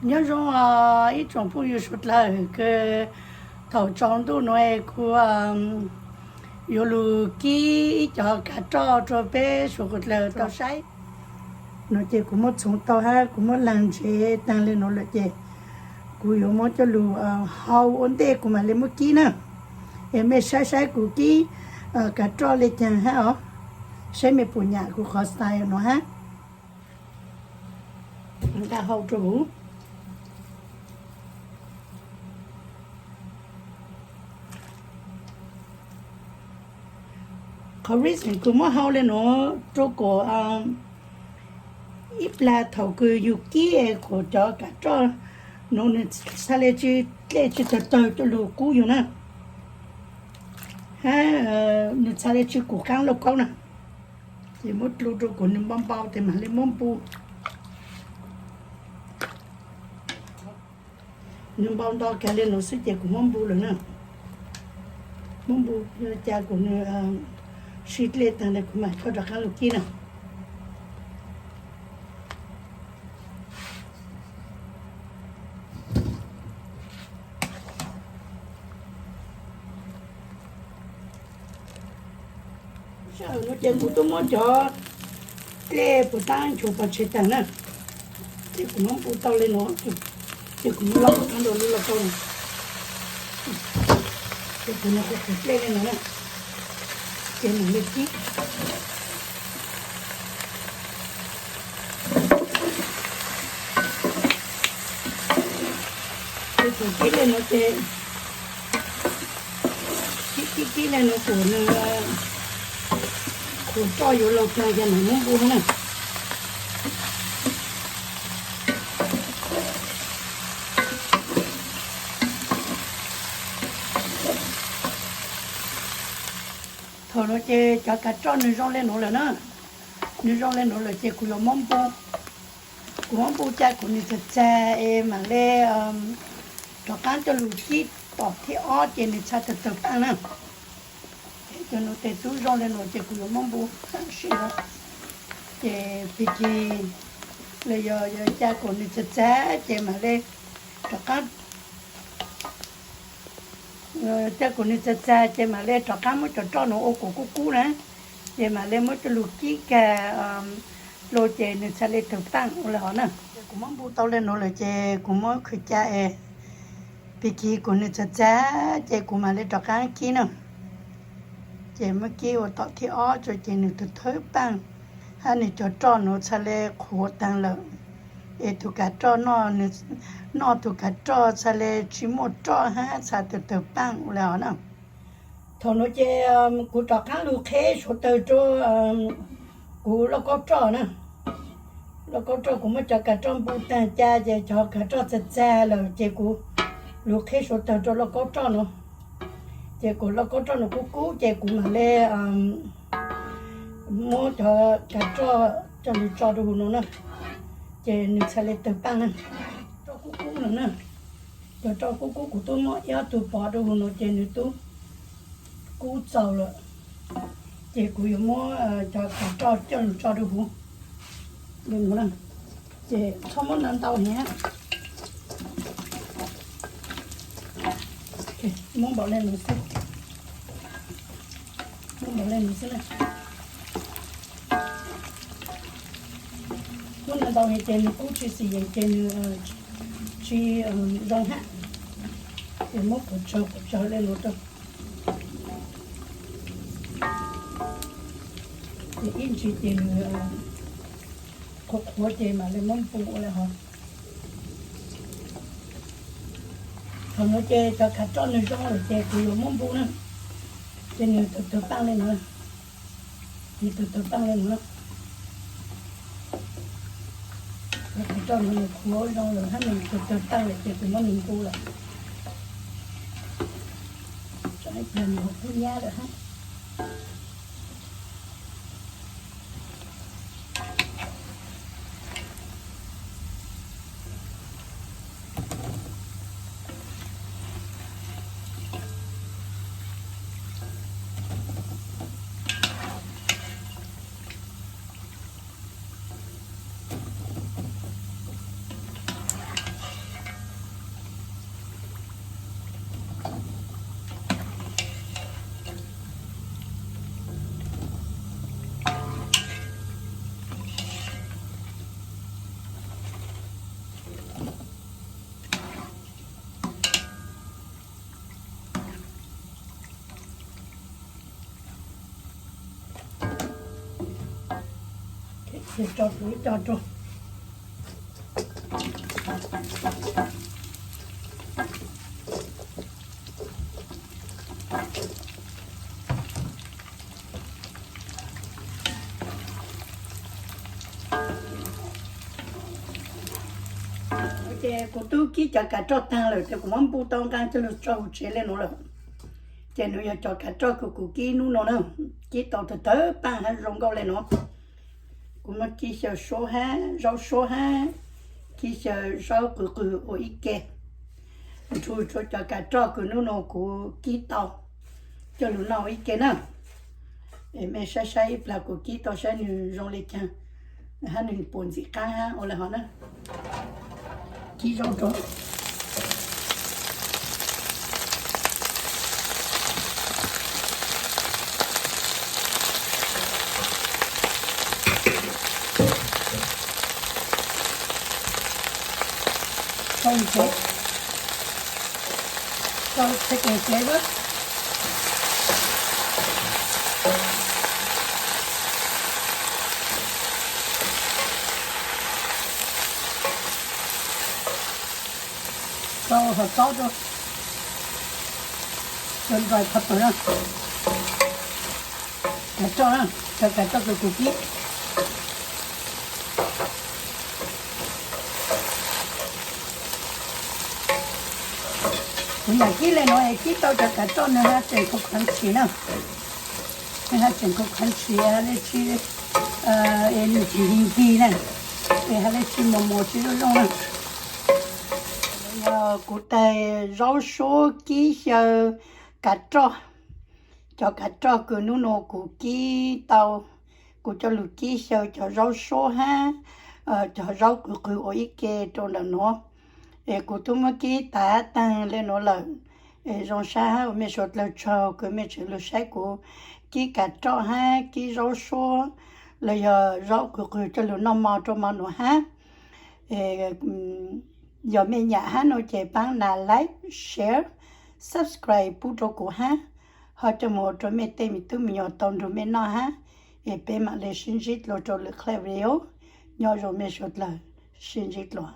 Nyob zoo ib tsoom phooj ywg suav dlawg kws, thaum tsaus ntuj nuav es kuv yuav lug kib ib cov kav roj rua peb suav dlawg tau saib. No ces kuv muab txhoov tau hab kuv muab leeg ntsev taag le nuav lawm ces kuv yuav muab coj lug hau ua ntej kuv mam le muab kib na. Es mej saib saib kuv kib kav roj le caag hab os, saib mej puas nyam kuv qhov style nuav hab. Nqa hau rua huv. Qhov reason kuv muab hau le nuav rua kuas ib plag thaum kws yug kib kuas cov kav roj nuav nws txhaj le tsi dlej tsi tawg tawg coj lug kub yug na, hab nws txhaj le tsi kub qaab lauj kaub na. Ces muab dlu rua kuas nws npau npau tes mam le muab npu. Nws npau nto kag le nuav xwb ces kuv muab npu lawm na. Muab npu, ca kuas nws sib dlej taag le kuv mam coj rov qaab lug kib na. Sij hawm nuav ces kuv tub muab cov dlej puas taab nchuav pov tseg taag na. Ces kuv muab npu tau le nuav, ces kuv muab loj rua lub lauj kaub na. Ces kuv nua kuv qhuav dlej le nuav na, ces mam le kib. Ces kuv kib le nuav ces, kib kib kib le nuav kuas nws, kuas roj yuav laug taag ces mam muab npu na. Thaum nuav ces cov kav roj nws zoo le nuav lawm na. Nws zoo le nuav lawm ces kuv yuav muab npu. Kuv muab npu ca kuas nws txag txag es mam le rov qaab coj lug kib tom thib ob ces nws txhaj tawg tawg paaj na. Cov nuav tes tub zoo le nuav ces kuv yuav muab npu sib, ces pig kig, los yog ca kuas nws txag txag ces mam le rov qaab, ca kuas nws txag txag ces mam le rov qaab muab cov roj nuav ua kuas kub kub na, ces mam le muab coj lug kib kag dlua ces nws txhaj le tawg paaj ua le hov na. Ces kuv muab npu tau le nuav lawm ces kuv muab khwv ca es pig kig kuas nws txag txag ces kuv mam le rov qaab kib na. Ces muab kib ua tom thib ob tso ces nws tawg tawg paaj, hab nws cov roj nuav txhaj le qhuav taag lawm. Es tug kav roj, noj tug kav roj txhaj le tsi muaj roj hab txhaj tawg tawg paaj ua le hov na. Thaum nuav ces kuv rov qaab lug qheb suav tawg rua kuv lauj kaub roj na. Lauj kaub roj kuv muab cov kav roj npu taag ca ces cov kav roj txag txag lawm ces kuv lug qheb suav tawg rua lauj kaub roj nuav. Ces kuas lauj kaub roj nuav kub kub ces kuv mam le muab cov kav roj coj lug tso rua huv nuav na, ces nws txhaj le tawg paaj na. Roj kub kub lawm na, cov roj kub kub kuv tub muab ib ob tug pov rua huv nuav ces nws tub kub txaus lawm. Ces kuv yuav muab cov kav roj coj lug tso rua huv. Ces txhob muab ntau ntau heev, muab npaum le nuav xwb, muab npaum le nuav xwb na. Muab ntau ntau heev ces nws kub tsi xim yees ces nws tsi zoo hab. Ces muab quav tsawv quav tsawv le nuav rau. Ces ib ntsis ces nws qhuav qhuav ces mam le muab npu ua le hov. Thaum nuav ces cov kav roj nws zoo lawm ces kuv yuav muab npu na. Ces nws tawg tawg paaj le nuav, nws tawg tawg paaj le nuav. Cov kav roj nuav nws qhuav zoo lawm hab nws tawg tawg paaj lawm ces kuv muab nws npu lawm. Tsam ib pliag nws ho kub nyab lawm hab. Ces tso kuv ib co rau. Ces kuv twb kib cov kav roj tag lawm ces kuv muab npu tau nqaa coj lug tso huv tsev le nuav lawm. Ces nuav yog cov kav roj kws kuv kib nub nua na, kib tau tawg tawg paaj hab zoo nkauj le nuav. Kuv muab kib xyaw suab hab zaub suab hab kib xyaw zaub qws qws ua ib ke, nrug rua cov kav roj kws nub nua kuv kib tau coj lug noj ua ib ke na. Es mej saib saib ib plag kuv kib tau saib nwg zoo le caag hab nwg puas ntxim qaab hab ua le hov na. Kib zaub rua. Tso ib teg, tso ib teg kev kev lawm. Tso hov txob rau, tso dry pepper na, kav roj na, tso kav roj kws kuv kib. Kuv nyam kib le nuav es kib tau cov kav roj nwg hab tseem kho crunchy na, nwg hab tseem kho crunchy hab le tsi, es nwg tsis nkig na, es hab le tsi mos mos tsi zoo zoo na. Yog kuv taig zaub suab kib xyaw kav roj, cov kav roj kws nub nua kuv kib tau, kuv coj lug kib xyaw cov zaub suab hab cov zaub qws qws ua ib ke rau ntawm nuav. Es kuv tub muab kib taag taag le nuav lawm. Es zoo sab hab ua mej suav dlawg tsaug kws mej tseem lug saib kuv kib kav roj hab kib zaub suab los yog zaub qws qws coj lug noj mov rua mo nuav hab. Yog mej nyam hab no ces paab nas like, share, subscribe pub rua kuv hab, ho coj moog ua rua mej tej me tub me nyuam tau nrug mej noj hab. Es peb maam le sib ntsib dlua rua lwm clip video. Nyob zoo mej suav dlawg, sib ntsib dlua.